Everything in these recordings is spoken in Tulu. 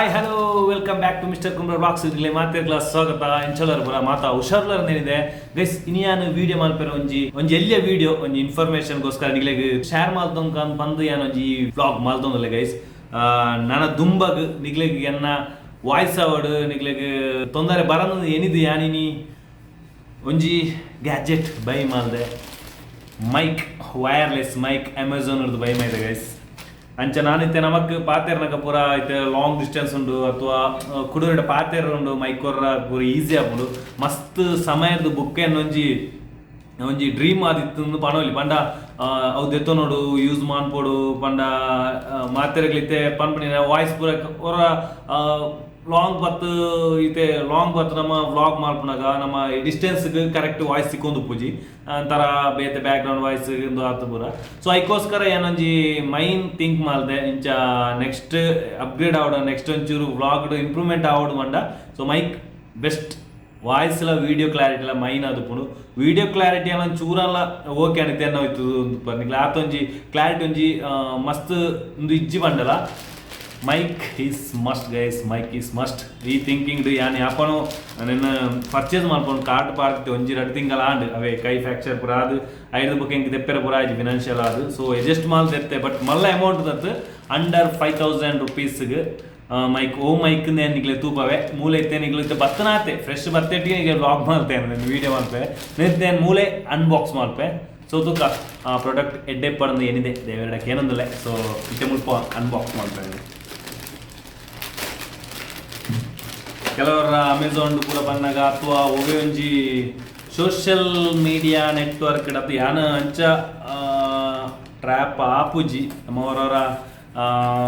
Hi, hello, welcome back to Mister Kumbla vlogs. ನಿಕ್ಲೆ ಮಾತೆರ್ಗ್ಲ ಸ್ವಾಗತ. ಎಂಚಲರ್ ಪುರ? ಮಾತಾ ಹುಷಾರ್ಲರ್ ನೇನಿದೆ. ಗೈಸ್, ಇನಿಯಾನ್ ವಿಡಿಯೋ ಮಲ್ಪೆರ ಒಂಜಿ ಒಂಜಿ ಎಲ್ಯ ವಿಡಿಯೋ, ಒಂಜಿ ಇನ್ಫಾರ್ಮೇಶನ್ ಗೋಸ್ಕರ ನಿಕ್ಲೆಗ್ ಶೇರ್ ಮಲ್ತೊಂಕ ಪಂದ್ ಯಾನ್ ಒಂಜಿ ವ್ಲಾಗ್ ಮಲ್ತೊಂದುಲ್ಲೆ ಗೈಸ್. ನನ ದುಂಬಗ್ ನಿಕ್ಲೆಗ್ ಎನ್ನ ವಾಯ್ಸ್ ಅವಡ್ ನಿಕ್ಲೆಗ್ ತೊಂದರೆ ಬರಂದು ಏನಿದು ಯಾನಿನಿ ಒಂಜಿ ಗ್ಯಾಜೆಟ್ ಬೈ ಮಲ್ದೆ. ಮೈಕ್, ವೈರ್ಲೆಸ್ ಮೈಕ್ ಅಮೆಝಾನ್ ಬೈ ಮೈದೆ ಗೈಸ್. ಅಂಚ ನಾನಿತ್ತೆ ನಮಕ್ ಪಾತೆರ್ನಕ ಪೂರ ಇತ್ತೆ ಲಾಂಗ್ ಡಿಸ್ಟೆನ್ಸ್ ಉಂಡು ಅಥವಾ ಕುಡೂರಿಡ ಪಾತೆರ್ ಉಂಡು, ಮೈಕ್ ಕೊರ್ರ ಪೂರ ಈಸಿ ಆಪುಂಡು. ಮಸ್ತ್ ಸಮಯದ ಬುಕ್ ಒಂಜಿ ಒಂಜಿ ಡ್ರೀಮ್ ಆದಿತ್ತು ಪನೊಲಿ. ಪಂಡ ಅವು ದೆತ್ತೊನೊಡು, ಯೂಸ್ ಮಾನ್ಪೊಡು ಪಂಡ ಮಾತೆರೆಗ್ಲಿತ್ತೆ ಪನ್ಪುನಿ ವಾಯ್ಸ್ ಪೂರ ಒರ ಲಾಂಗ್ ಬತ್ತು. ಇತ್ತೆ ಲಾಂಗ್ ಬತ್ತು ನಮ್ಮ ವ್ಲಾಗ್ ಮಲ್ಪುನಗ ನಮ್ಮ ಡಿಸ್ಟೆನ್ಸ್ ಕರೆಕ್ಟ್ ವಾಯ್ಸ್ ಸಿಕ್ಕೊಂದು ಪೂಜಿ ಒಂಥರ ಬೇತೆ ಬ್ಯಾಕ್ ಗ್ರೌಂಡ್ ವಾಯ್ಸ್ ಇಂದು ಆತು ಪೂರ. ಸೊ ಐಕೋಸ್ಕರ ಏನೊಂಜಿ ಮೈನ್ ಥಿಂಕ್ ಮಲ್ದೆ, ಇಂಚ ನೆಕ್ಸ್ಟ್ ಅಪ್ಗ್ರೇಡ್ ಆವಡು, ನೆಕ್ಸ್ಟ್ ಒಂಚೂರು ವ್ಲಾಗ್ ಇಂಪ್ರೂವ್ಮೆಂಟ್ ಆವಡು ಪಂಡ, ಸೊ ಮೈಕ್ ಬೆಸ್ಟ್. ವಾಯ್ಸ್ ಲ ವಿಡಿಯೋ ಕ್ಲಾರಿಟಿ ಲ ಮೈನ್ ಆದುಪ್ಪುಂಡು. ವಿಡಿಯೋ ಕ್ಲಾರಿಟಿ ಅಲ್ಲ ಚೂರಲ್ಲ ಓಕೆ ಅನಿತೆ ಹೋಯ್ತು. ನಿಕ್ಲೆ ಆತೊಂಜಿ ಕ್ಲಾರಿಟಿ ಒಂಜಿ ಮಸ್ತ್ ಉಂದು ಇಜ್ಜಿ ಪಂಡಲ, mic is must, guys, mic is must. ಈ ಥಿಂಕಿಂಗ್ ಯಾನ್ ಯಾಪನು ನಿನ್ನ ಪರ್ಚೇಸ್ ಮಲ್ಪೊಂಡು ಕಾರ್ಟ್ ಪಾಡ್ತೆ ಒಂಜಿ ರಡ್ಡ್ ತಿಂಗಳ ಆಂಡ್. ಅವೇ ಕೈ ಫ್ರಾಕ್ಚರ್ ಪೂರ ಆದ್ ಐದು ಬೊಕ್ಕ ಎಂಕ್ ದೆಪ್ಪೆರೆ ಪೂರ ಆಯ್ಜಿ ಫಿನಾನ್ಷಿಯಲ್ ಆದ್. ಸೊ ಅಡ್ಜಸ್ಟ್ ಮಾಲ್ ದೆತ್ತೆ, ಬಟ್ ಮಲ್ಲ ಅಮೌಂಟ್ ತತ್ತು ಅಂಡರ್ 5000 ರುಪೀಸ್ಗೆ ಮೈಕ್. ಓ ಮೈಕ್ ನಿಕ್ಲೆ ತೂಪವೆ ಮೂಲೆ. ಇತ್ತೆ ನಿಕ್ಲೆ ಇತ್ತೆ ಬತ್ತನಾತೆ ಫ್ರೆಶ್ ಬತ್ತೆಟ್ಟಿಗೆ ನಿಕ್ಲೆ ವ್ಲಾಗ್ ಮಲ್ತೆ, ವಿಡಿಯೋ ಮಲ್ಪೆ ನಿತ್ತೆ ಮೂಲೆ ಅನ್ಬಾಕ್ಸ್ ಮಲ್ಪೆ. ಸೊ ತುಕ ಆ ಪ್ರಾಡಕ್ಟ್ ಎಡ್ಡೆ ಪಡಂದು ಏನಿದೆ ದೇವರಡಕ್ಕೆ ಏನೊಂದಿಲ್ಲ. ಸೊ ಇತ್ತೆ ಮುಲ್ಪ ಅನ್ಬಾಕ್ಸ್ ಮಲ್ಪೆ. ಕೆಲವರ ಅಮೆಝಾನ್ ಪೂರ ಬಂದಾಗ ಅಥವಾ ಒವ್ವೆ ಒಂಜಿ ಸೋಷಿಯಲ್ ಮೀಡಿಯಾ ನೆಟ್ವರ್ಕ್ ಅಥವಾ ಯಾನ ಅಂಚ ಟ್ರ್ಯಾಪ್ ಆಪುಜಿ. ನಮ್ಮವರವರ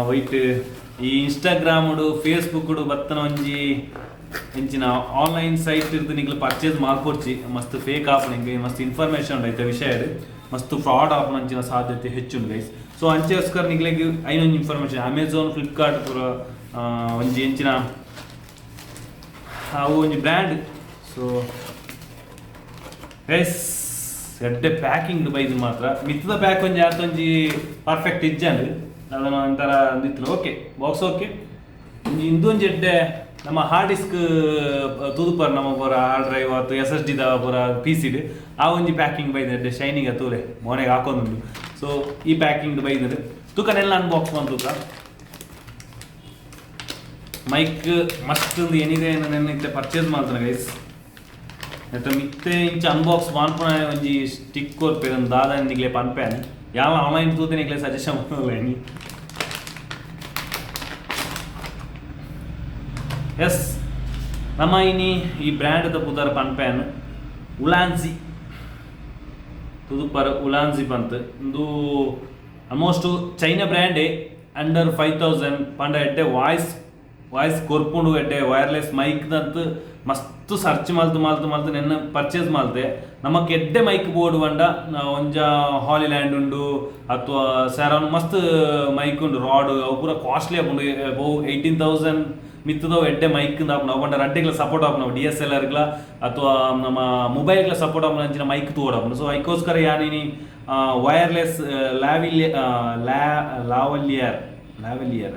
ವೈಟ್ ಈ ಇನ್ಸ್ಟಾಗ್ರಾಮುಡು ಫೇಸ್ಬುಕ್ಡು ಬತ್ತನ ಒಂಜಿ ಇಂಚಿನ ಆನ್ಲೈನ್ ಸೈಟ್ ಇರ್ದು ನಿಕ್ಲು ಪರ್ಚೇಸ್ ಮಲ್ಪೊಡ್ಚಿ. ಮಸ್ತ್ ಫೇಕ್ ಆಪುಂಡು. ಎಂಕ್ ಮಸ್ತ್ ಇನ್ಫಾರ್ಮೇಶನ್ ಉಂಡು ಐತ ವಿಷಯ. ಮಸ್ತ್ ಫ್ರಾಡ್ ಆಪುನ ಸಾಧ್ಯತೆ ಹೆಚ್ಚುಂಡು ಗೈಸ್. ಸೊ ಅಂಚೆಗೋಸ್ಕರ ನಿಕ್ಲೆಗ್ ಐನೊಂಜಿ ಇನ್ಫಾರ್ಮೇಶನ್, ಅಮೆಝಾನ್ ಫ್ಲಿಪ್ಕಾರ್ಟ್ ಪೂರ ಒಂಜಿ ಎಂಚಿನ ಅವು ಒಂಜಿ ಬ್ರ್ಯಾಂಡ್. ಸೊ ಗೈಸ್, ಎಡ್ಡೆ ಪ್ಯಾಕಿಂಗ್ ಬೈದು ಮಾತ್ರ. ಮಿತ್ತದ ಪ್ಯಾಕ್ ಒಂಜಿ ಆತೊಂಜಿ ಪರ್ಫೆಕ್ಟ್ ಇಜ್ಜಂಡ್, ಅದನ್ನ ಒಂಥರ ಒಂದಿತ್ತು. Okay, box okay. ಒಂಜಿ ಇಂದೊಂಜಿ ಎಡ್ಡೆ ನಮ್ಮ ಹಾರ್ಡ್ ಡಿಸ್ಕ್ ತೂದುಪರ್ ನಮ್ಮ ಪೂರ ಹಾರ್ಡ್ ಡ್ರೈವ್ ಆತು ಎಸ್ ಎಸ್ ಡಿ the ಪೂರ ಪಿ ಸಿಡ್ ಆ ಒಂಜಿ ಪ್ಯಾಕಿಂಗ್ ಬೈದ. ಎಡ್ಡೆ ಶೈನಿಂಗ್ ತೂಲೆ, ಮೋನೆಗೆ ಹಾಕೊಂದುಂಡು. ಸೊ ಈ ಪ್ಯಾಕಿಂಗ್ ಬೈದರು. ತೂಕನೆಲ್ಲ ಅನ್ಬಾಕ್ಸ್ ತೂಕ. ಮೈಕ್ ಮಸ್ತ್ ಒಂದು ಏನಿದೆ ನೆನ್ನೆ ಪರ್ಚೇಸ್ ಮಾಡ್ತಾನೆ ಗೈಸ್. ನೆತ್ತ ಮಿತ್ತೆ ಇಂಚ ಅನ್ಬಾಕ್ಸ್ ಮಾನ್ಪುನ ಒಂಜಿ ಸ್ಟಿಕ್ ಕೊರ್ಪೆರ್. ಒಂದು ದಾದ ನಿಕ್ಲೆ ಪನ್ಪೆ. ಯಾವ ಆನ್ಲೈನ್ ತೂತೆ ನಿಕ್ಲೆ ಸಜೆಷನ್ ಮಾಡಲ್ಲ. ಎಸ್, ನಮ್ಮ ಇನಿ ಈ ಬ್ರ್ಯಾಂಡ್ ದ ಪುದರ್ ಪನ್ಪ್ಯಾನ್, ಉಲಾನ್ಜಿ. ತುದುಪರ್ ಉಲಾನ್ಜಿ ಬಂತು. ಇಂದು ಆಲ್ಮೋಸ್ಟ್ ಚೈನಾ ಬ್ರ್ಯಾಂಡೇ. ಅಂಡರ್ 5000 ಪಂಡ ಎಡ್ಡೆ ವಾಯ್ಸ್ ವಾಯ್ಸ್ ಕೊರ್ಪುಂಡು, ಎಡ್ಡೆ ವೈರ್ಲೆಸ್ ಮೈಕ್ ದಂತ ಮಸ್ತ್ ಸರ್ಚ್ ಮಲ್ತು ಮಲ್ತು ಮಲ್ತು ನೆನ್ನ ಪರ್ಚೇಸ್ ಮಲ್ತೆ. ನಮಕ್ ಎಡ್ಡೆ ಮೈಕ್ ಬೋರ್ಡ್ ಪಂಡ ಒಂಜ ಹಾಲಿಲ್ಯಾಂಡ್ ಉಂಡು ಅಥವಾ ಸೆರಾನ್, ಮಸ್ತ್ ಮೈಕ್ ಉಂಡು, ರಾಡ್, ಅವು ಪೂರ ಕಾಸ್ಟ್ಲಿ ಆಪುಂಡು. ಬಹು 18,000 ಮಿತ್ತದವು ಎಡ್ಡೆ ಮೈಕ್ ಆಪುಂಡು. ಅವು ಪಂಡ ರಡ್ಡೆಗ್ಲ ಸಪೋರ್ಟ್ ಆಪುಂಡು, ಡಿ ಎಸ್ ಎಲ್ ಆರ್ಗ್ಲ ಅಥವಾ ನಮ್ಮ ಮೊಬೈಲ್ಗ್ಲ ಸಪೋರ್ಟ್ ಆಪುನ ಅಂಚಿನ ಮೈಕ್ ತೂವೊಡಾಪುಂಡು. ಸೊ ಐಕೋಸ್ಕರ ಯಾನಿನಿ ವೈರ್ಲೆಸ್ ಲ್ಯಾವಿಲ್ lavalier lavalier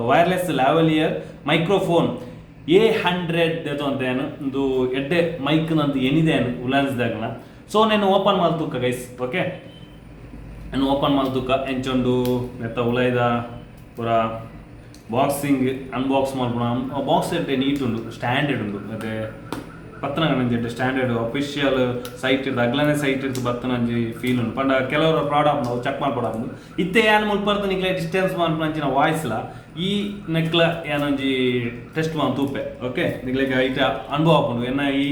wireless lavalier microphone A100 ದೆತೊಂತೇನು. ಇಂದು ಎಡ್ಡೆ ಮೈಕ್ ನಂದು ಏನಿದೆ ಉಲಾನ್ಸ್ದಾಗಲ. ಸೊ నేను ಓಪನ್ ಮಲ್ತುಕ್ಕ ಗೈಸ್. ಓಕೆ, ನಾನು ಓಪನ್ ಮಲ್ತುಕ್ಕ ಎಂಚೊಂಡು ನೆತ್ತ ಉಲೈದ ಪೂರ ಬಾಕ್ಸಿಂಗ್ ಅನ್ಬಾಕ್ಸ್ ಮಲ್ಪುನ. ಬಾಕ್ಸ್ ಎಡ್ಡೆ ನೀಟ್ ಉಂಡು, ಸ್ಟ್ಯಾಂಡರ್ಡ್ ಉಂಡು. ಅದೇ ಪತ್ತನ ಎಡ್ಡೆ ಸ್ಟ್ಯಾಂಡರ್ಡ್ ಅಫಿಷಿಯಲ್ ಸೈಟ್ ಇರ್ದು ಅಗ್ಲನೆ ಸೈಟ್ ಇರ್ದು ಬತ್ತನ ಒಂಜಿ ಫೀಲ್ ಉಂಡು. ಪಂಡ ಕೆಲವರು ಪ್ರಾಡಕ್ಟ್ ನಾವು ಚೆಕ್ ಮಲ್ಪೊಡಾಪುಂಡು. ಇತ್ತೆ ಯಾನ್ ಮುಲ್ಪರ್ದು ನಿಕ್ಲೆ ಡಿಸ್ಟೆನ್ಸ್ ಮಲ್ಪುನ ಅಂಚಿನ ವಾಯ್ಸ್ಲ ಈ ನೆಕ್ಲ ಯಾನೊಂಜಿ ಟೆಸ್ಟ್ ಮಲ್ತ್ ತೂಪೆ. ಓಕೆ, ನಿಕ್ಲೆಗ್ ಐಟ ಅನುಭವ ಆಪುಂಡು ಎನ್ನ ಈ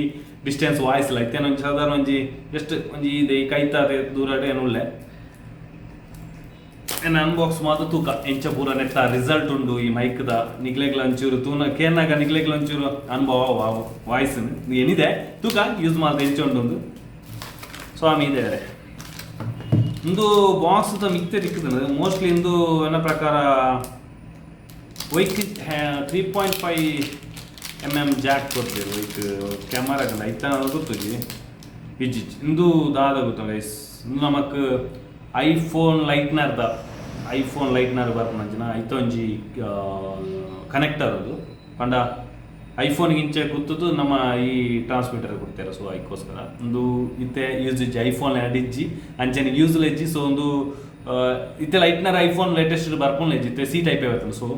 ಡಿಸ್ಟೆನ್ಸ್ ವಾಯ್ಸ್ಲ. ಇತ್ತೆ ಒಂಜಿ ಸಾಧಾರಣ ಒಂಜಿ ಜಸ್ಟ್ ಒಂಜಿ ಇದೆ ಈ ಕೈತ ದೂರ ಏನು ಉಲ್ಲೆ. ಎನ್ನ ಅನ್ಬಾಕ್ಸ್ ಮಾತ್ರ ತೂಕ ಎಂಚ ಪೂರ ನೆತ್ತ ರಿಸಲ್ಟ್ ಉಂಡು ಈ ಮೈಕ್ದ. ನಿಕ್ಲೆಗ್ಲ ಒಂಚೂರು ತೂನ ಕೇನಾಗ ನಿಕ್ಲೆಗ್ಲ ಒಂಚೂರು ಅನುಭವ ವಾಯ್ಸ್ ಏನಿದೆ ತೂಕ, ಯೂಸ್ ಮಾಡ್ದೆ ಎಂಚ ಉಂಡು. ಸ್ವಾಮಿ ಇದೆ. ಇಂದು ಬಾಕ್ಸ್ ಮಿಕ್ತೆ ತಿಕ್ಕುದು. ಮೋಸ್ಟ್ಲಿ ಇಂದು ಎನ್ನ ಪ್ರಕಾರ ವೈಕ್ 3.5 mm ಜಾಕ್ ಕೊಡ್ತೀವಿ. ವೈಕ್ ಕ್ಯಾಮರಾಗಲ್ಲ ಐತ ಗೊತ್ತುಜಿ. ಇಜ್ಜಿ, ಇಂದು ದಾದ ಗೊತ್ತ ಗೈಸ್? ಇಂದು ನಮಕ್ ಐಫೋನ್ ಲೈಟ್ನರ್ದ, ಐಫೋನ್ ಲೈಟ್ನರ್ ಬರ್ಪುನಂಚಿನ ಐತ ಒಂಜಿ ಕನೆಕ್ಟರ್ ಅದು ಪಂಡ ಐಫೋನ್ ಇಂಚೆ ಕುತ್ತದು ನಮ್ಮ ಈ ಟ್ರಾನ್ಸ್ಮಿಟರ್ ಕೊಡ್ತಾರೆ. ಸೊ ಐಕ್ಕೋಸ್ಕರ ಒಂದು ಇತ್ತೆ ಯೂಸ್ ಇಜ್ಜಿ ಐಫೋನ್ ಇಜ್ಜಿ ಅಂಚನೆ ಯೂಸ್ ಇಜ್ಜಿ. ಸೊ ಒಂದು ಇತ್ತೆ ಲೈಟ್ನರ್ ಐಫೋನ್ ಲೇಟೆಸ್ಟ್ ಬರ್ಪುನ್ ಇಜ್ಜಿ, ಇತ್ತೆ ಸಿ ಟೈಪ್ ಬರ್ತದೆ. So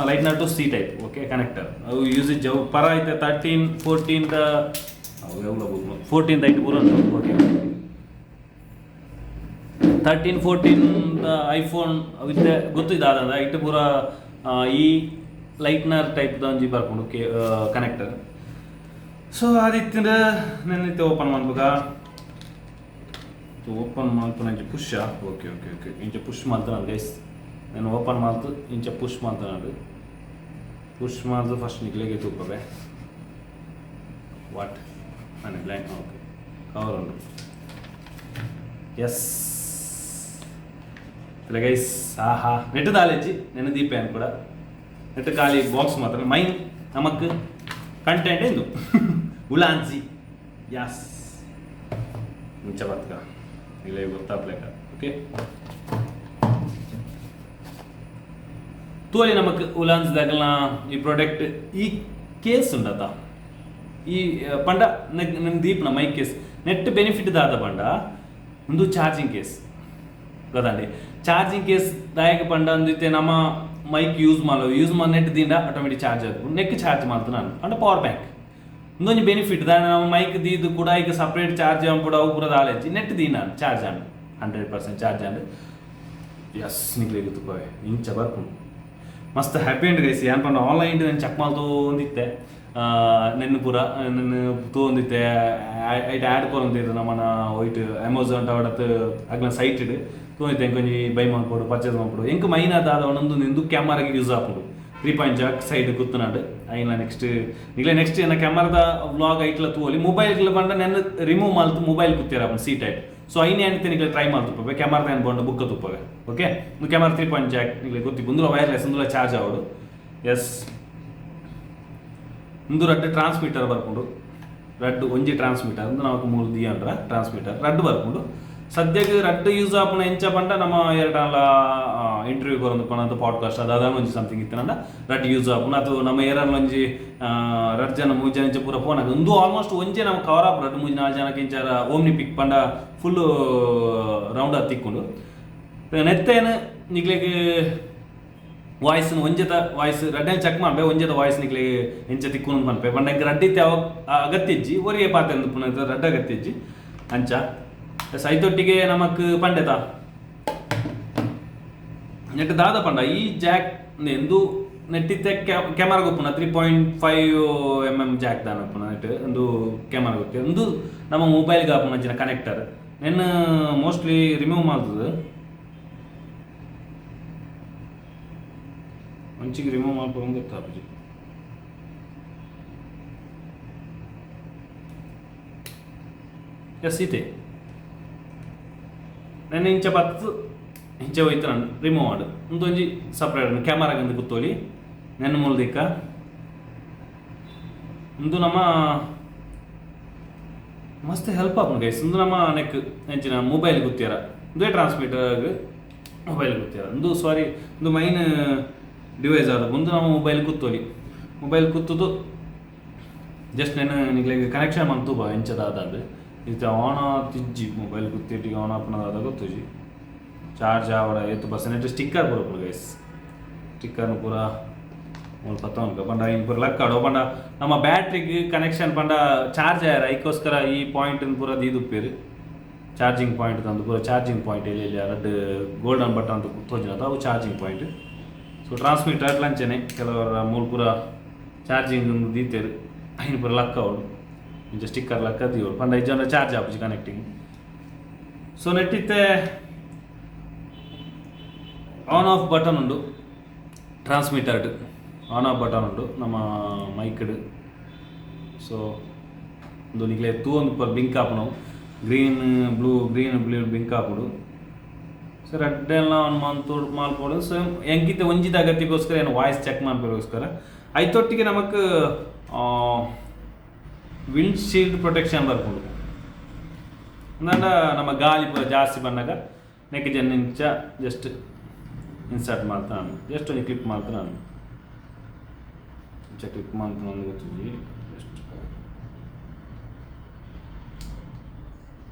lightner to C type okay connector ಅವು ಯೂಸ್ ಇಜ್ಜಿ. ಅವು ಪರ ಐತೆ 13 14 ಅವು ಎವ್ಲ 14 ಐಟ್ ಪೂರ ಓಕೆ 13 14 ಐಫೋನ್ ಇತ್ತೆ ಗೊತ್ತಿದ್ದಾದ ಇಟ್ಟು ಪೂರ ಈ ಲೈಟ್ನರ್ ಟೈಪ್ ಒಂಜಿ ಬರ್ಪುಂಡು ಕೆ ಕನೆಕ್ಟರ್. ಸೊ ಅದಿತ್ತಿಂದ ನೆನ್ನಿತ್ತೆ ಓಪನ್ ಮನ್ಪುಗ ಓಪನ್ ಮಲ್ಪುನ ಇಂಚ ಪುಷ್. ಓಕೆ ಓಕೆ ಓಕೆ, ಇಂಚ ಪುಷ್ ಮಲ್ತನ ಗೈಸ್. ನಾನು ಓಪನ್ ಮಲ್ತು ಇಂಚ ಪುಷ್ ಮಲ್ತನಾಡು. ಪುಷ್ ಮಲ್ತು ಫಸ್ಟ್ ನಿಕ್ಲೆಗೆ ತೂಪವೆ what అని ಬ್ಲ್ಯಾಂಕ್. ಓಕೆ, ಕವರ್ ಉಂಡು. ಎಸ್ ಗೈಸ್, ಆಹಾ ನೆಟ್ ದಾಲೇಜಿ ನೆನ ದೀಪ ಕೂಡ ನೆಟ್ ಖಾಲಿ ಬಾಕ್ಸ್ ಮಾತ್ರ. ಮೈನ್ ನಮಕ್ ಕಂಟೆಂಟ್ ಎಂದು ಉಲಾನ್ಜಿ ಯಾಸ್ ಮುಂಚೆ ಬತ್ಕ ಇಲ್ಲ ಗೊತ್ತಾಪ್ಲೇಕ. ಓಕೆ, ತೋಲಿ ನಮಕ್ ಉಲಾನ್ಸ್ ದಾಗಲ್ನ ಈ ಪ್ರಾಡಕ್ಟ್ ಈ ಕೇಸ್ ಉಂಡತ ಈ ಪಂಡ ನಿಮ್ ದೀಪ್ನ ಮೈಕ್ ಕೇಸ್ ನೆಟ್ ಬೆನಿಫಿಟ್ ದಾದ ಪಂಡ ಒಂದು ಚಾರ್ಜಿಂಗ್ ಕೇಸ್ ಗೊತ್ತಂడి. ಚಾರ್ಜಿಂಗ್ ಕೇಸ್ ದಾಯಕ ಪಂಡ ಅಂದಿತ್ತೆ ನಮ್ಮ ಮೈಕ್ ಯೂಸ್ ಮಾಡೋ ಯೂಸ್ ಮಾಡಿ ನೆಟ್ ದಿಂದ ಆಟೋಮೆಟಿಕ್ ಚಾರ್ಜ್ ಆಗುತ್ತೆ. ನೆಕ್ ಚಾರ್ಜ್ ಮಾಡ್ತು ನಾನು ಅಂಡ ಪವರ್ ಬ್ಯಾಂಕ್ ಇಂದೊಂಜಿ ಬೆನಿಫಿಟ್ ದಾನ. ನಮ್ಮ ಮೈಕ್ ದೀದು ಕೂಡ ಈಗ ಸಪ್ರೇಟ್ ಚಾರ್ಜ್ ಕೂಡ ಅವು ಪೂರ ದಾಲೆಜ್ಜಿ ನೆಟ್ ದೀನ ಚಾರ್ಜ್ ಆಂಡ್ 100% ಚಾರ್ಜ್ ಆಂಡ್. ಎಸ್, ನಿಕ್ಲೆಗ್ ತುಪ್ಪವೆ ಇಂಚ ಬರ್ಪುಂಡು. ಮಸ್ತ್ ಹ್ಯಾಪಿ ಅಂಡ್ ಗೈಸ್. ಏನ್ ಪಂಡ ಆನ್ಲೈನ್ ನಾನು ಚೆಕ್ ಮಲ್ತೊಂದಿತ್ತೆ ನೆನ್ನೆ ಪೂರ ನೆನ್ನೆ ತೂವೊಂದಿತ್ತೆ. ಐಟ್ ಆ್ಯಡ್ ಕೊರೊಂದಿತ್ತು ನಮ್ಮನ ಒಯ್ಟ್ ಅಮೆಝಾನ್ ಅವಡತ್ ಅಗ್ಲ ಸೈಟ್ ತೂವೊಂದಿತ್ತೆ. ಎಂಕೊಂಜಿ ಬೈ ಮಲ್ಪೊಡು, ಪರ್ಚೇಸ್ ಮಲ್ಪೊಡು. ಎಂಕ್ ಮೈನ್ ದಾದ ಒಂದೊಂದು ನಿಂದು ಕ್ಯಾಮರಾಗೆ ಯೂಸ್ ಆಪುಂಡು. 3 ಪಾಯಿಂಟ್ ಜಾಕ್ ಸೈಡ್ ಕುತ್ತನಾಡು ಐನ ನೆಕ್ಸ್ಟ್ ನಿಗ್ಲೆ ನೆಕ್ಸ್ಟ್ ಏನ ಕ್ಯಾಮರಾದ ವ್ಲಾಗ್ ಐಟ್ಲ ತೂವೊಲಿ. ಮೊಬೈಲ್ ಪಂಡ ನೆನ್ ರಿಮೂವ್ ಮಲ್ತು ಮೊಬೈಲ್ ಕುತ್ತಿರ ಸಿ ಟೈಪ್. ಸೊ ಐನೆ ಅಂತೆ ನಿಗ್ಲೆ ಟ್ರೈ ಮಲ್ತುಪ್ಪವೆ ಕ್ಯಾಮರಾದ ಏನು ಬೋಂಡ ಬುಕ್ಕ ತುಪ್ಪವೆ. ಓಕೆ, ಕ್ಯಾಮರಾ 3 ಪಾಯಿಂಟ್ ಜಾಕ್ ನಿಗ್ಲೆ ಗೊತ್ತಿಪ್ಪು. ಉಂದುಲ ವೈರ್ಲೆಸ್, ಉಂದುಲ ಚಾರ್ಜ್ ಆವಡು. ಎಸ್, ಉಂದು ರಡ್ಡ್ ಟ್ರಾನ್ಸ್ಮಿಟರ್ ಬರ್ಪುಂಡು. ರಡ್ಡ್ ಒಂಜಿ ಟ್ರಾನ್ಸ್ಮಿಟರ್ ಉಂದು ನಮಕ್ ಮೂಲು ದಿಯಂಡ್ರ ಟ್ರಾನ್ಸ್ಮಿಟರ್ ರಡ್ಡ್ ಬರ್ಪುಂಡು. ಸದ್ಯಕ್ಕೆ ರಡ್ಡ್ ಯೂಸ್ ಆಪುನ ಎಂಚ ಪಂಡ ನಮ್ಮ ಎರಡಲ್ಲ ಇಂಟರ್ವ್ಯೂ ಕೊರೊಂದು ಪಂಡ ಪಾಡ್ಕಾಸ್ಟ್ ಅದಾದ ಒಂಜಿ ಸಮಥಿಂಗ್ ಇತ್ತನಂಡ ರಡ್ಡ್ ಯೂಸ್ ಆಪುಂಡು. ಅದು ನಮ್ಮ ಏರನ್ ಒಂಜಿ ರಡ್ಡ್ ಜನ ಮೂಜಿ ಜನ ಇಂಚ ಪೂರ ಫೋನ್ ಉಂದು ಆಲ್ಮೋಸ್ಟ್ ಒಂಜೆ ನಮ್ಮ ಕವರ್ ಆಪ್ ರಡ್ಡ್ ಮೂಜಿ ನಾಲ್ಕು ಜನಕ್ಕೆ ಇಂಚ ಓಮ್ನಿ ಪಿಕ್ ಪಂಡ ಫುಲ್ ರೌಂಡ್ ಆದ್ ತಿಕ್ಕುಂಡು. ನೆತ್ತೇನು ನಿಕ್ಲೆಗ್ ವಾಯ್ಸ್ ಒಂಜೆತ ವಾಯ್ಸ್ ರಡ್ಡನ್ ಚೆಕ್ ಮಾಡ್ಬೆ ಒಂಜೆತ ವಾಯ್ಸ್ ನಿಕ್ಲೆ ಎಂಚ ತಿಕ್ಕುನು ಪನ್ಪೆ. ಪಂಡ ಎಂಕ್ ರಡ್ಡ್ ಇತ್ತೆ ಅಗತ್ಯ ಇಜ್ಜಿ, ಒರಿಯೆ ಪಾತೆರೊಂದು ಪುನ ರಡ್ಡ್ ಅಗತ್ಯ ಇಜ್ಜಿ ಅಂಚ. ಎಸ್, ಐತೊಟ್ಟಿಗೆ ನಮಕ್ ಪಂಡೆತ ನೆಟ್ ದಾದ ಪಂಡ ಈ ಜಾಕ್ ಎಂದು ನೆಟ್ಟಿತ್ತೆ ಕ್ಯಾಮರಾ ಗೊಪ್ಪುನ 3.5 mm ಜಾಕ್ ದಾನ ಉಪ್ಪುನ ನೆಟ್ ಒಂದು ಕ್ಯಾಮರಾ ಗೊತ್ತೆ. ಒಂದು ನಮ್ಮ ಮೊಬೈಲ್ಗೆ ಆಪುನ ಅಂಚಿನ ಕನೆಕ್ಟರ್ ನೆನ್ ಮೋಸ್ಟ್ಲಿ ರಿಮೂವ್ ಮಾಡ್ತದೆ. ಒಂಚಿಗೆ ರಿಮೂವ್ ಮಲ್ಪೊಂದು ಗೊತ್ತಾಪುಜಿ. ಎಸ್, ಇತ್ತೆ ನೆನ್ ಇಂಚ ಬತ್ತು ಇಂಚ ಹೋಯ್ತು ನಾನು ರಿಮೂವ್ ಮಾಡು. ಉಂದೊಂಜಿ ಸಪ್ರೇಟ್ ಕ್ಯಾಮರಾಗ ಒಂದು ಕುತ್ತೋಲಿ ನೆನ್ ಮೂಲ್ದಿಕ್ಕ. ಉಂದು ನಮ್ಮ ಮಸ್ತ್ ಹೆಲ್ಪ್ ಆಪುಂಡು ಗೈಸ್. ಉಂದು ನಮ್ಮ ನೆಕ್ ಎಂಚಿನ ಮೊಬೈಲ್ ಗುತ್ತಿಯರ ಉಂದುವೇ ಟ್ರಾನ್ಸ್ಮಿಟರ್ ಮೊಬೈಲ್ ಗುತ್ತಿಯರ. ಉಂದು ಸಾರಿ ಉಂದು ಮೈನ್ ಡಿವೈಸ್ ಆದ ಉಂದು ನಮ್ಮ ಮೊಬೈಲ್ ಕುತ್ತೋಲಿ. ಮೊಬೈಲ್ ಕುತ್ತುದು ಜಸ್ಟ್ ನೆನ್ ನಿಕ್ಲೆಗ್ ಕನೆಕ್ಷನ್ ಮಂತು ಬಾ ಎಂಚ ದಾದ ಇತ್ತೆ ಆನ್ ಆತಿಜ್ಜಿ ಮೊಬೈಲ್ ಕುತ್ತಿಟ್ಟಿಗೆ ಆನ್ ಆಪುನ ಗೊತ್ತುಜಿ. ಚಾರ್ಜ್ ಆವಡ ಏತ್ ಪರ್ಸೆಂಟ್ ಸ್ಟಿಕ್ಕರ್ ಪೂರ ಗೈಸ್. ಸ್ಟಿಕ್ಕರ್ನು ಪೂರ ಮೂಲು ಪತ್ತೊಂದು ಪಂಡ ಇನ್ ಪೂರ ಲಕ್ಕಾಡು ಪಂಡ ನಮ್ಮ ಬ್ಯಾಟ್ರಿಗೆ ಕನೆಕ್ಷನ್ ಪಂಡ ಚಾರ್ಜ್ ಆಯರ ಐಕ್ಕೋಸ್ಕರ ಈ ಪಾಯಿಂಟ್ ಪೂರ ದೀದುಪ್ಪೇರು. ಚಾರ್ಜಿಂಗ್ ಪಾಯಿಂಟ್ ತಂದು ಪೂರ ಚಾರ್ಜಿಂಗ್ ಪಾಯಿಂಟ್ ಎಲ್ಲಿ ಎಲ್ಲಿ ರಡ್ಡ್ ಗೋಲ್ಡನ್ ಬಟನ್ ಅಂತ ತೋಜಿನತ ಅವು ಚಾರ್ಜಿಂಗ್ ಪಾಯಿಂಟ್. ಸೊ ಟ್ರಾನ್ಸ್ಮಿಟರ್ ಲಂಚನೆ ಕೆಲವರ ಮೂಲು ಪೂರ ಚಾರ್ಜಿಂಗ್ ದೀತೆರ್ ಐನ್ ಪೂರ ಲಕ್ಕವಡು ಇಂಚ ಸ್ಟಿಕ್ಕರ್ ಲಕ್ಕ ದೀವೊಡು ಪಂಡ ಇಜ್ಜಂಡ ಚಾರ್ಜ್ ಆಪುಜಿ ಕನೆಕ್ಟಿಂಗ್. ಸೊ ನೆಟ್ಟಿತ್ತೆ ಆನ್ ಆಫ್ ಬಟನ್ ಉಂಡು ಟ್ರಾನ್ಸ್ಮಿಟರ್ಡ್ ಆನ್ ಆಫ್ ಬಟನ್ ಉಂಡು ನಮ್ಮ ಮೈಕ್ಡ್. ಸೊ ಉಂದು ನಿಕ್ಲೆ ತೂವೊಂದು ಪೂರ ಬಿಂಕ್ ಆಪುನವು green blue green blue blink ಆಪುಂಡು. ಸೊ ರಡ್ಡೆಲ್ಲ ಆನ್ ಮಂತು ಮಲ್ಪೊಡು. ಸೊ ಎಂಕಿತ್ತೆ ಒಂಜಿದ ಅಗತ್ಯಕ್ಕೋಸ್ಕರ ಏನು ವಾಯ್ಸ್ ಚೆಕ್ ಮಲ್ಪೆಗೋಸ್ಕರ ಐತೊಟ್ಟಿಗೆ ನಮಕ್ ವಿಂಡ್ ಶೀಲ್ಡ್ ಪ್ರೊಟೆಕ್ಷನ್ ಬರ್ಪುಂಡು. ಅಂದಾಂಡ ನಮ್ಮ ಗಾಳಿ ಪೂರ ಜಾಸ್ತಿ ಬಂದಾಗ ನೆಕ್ ಜನ ಇಂಚ ಜಸ್ಟ್ ಇನ್ಸರ್ಟ್ ಮಾಡ್ತಾನೆ, ಜಸ್ಟ್ ಒಂಜಿ ಕ್ಲಿಪ್ ಮಾಡ್ತಾನೆ. ಇಂಚ ಕ್ಲಿಕ್ ಮಲ್ಪುನ ಗೊತ್ತಿಜಿ. ಜಸ್ಟ್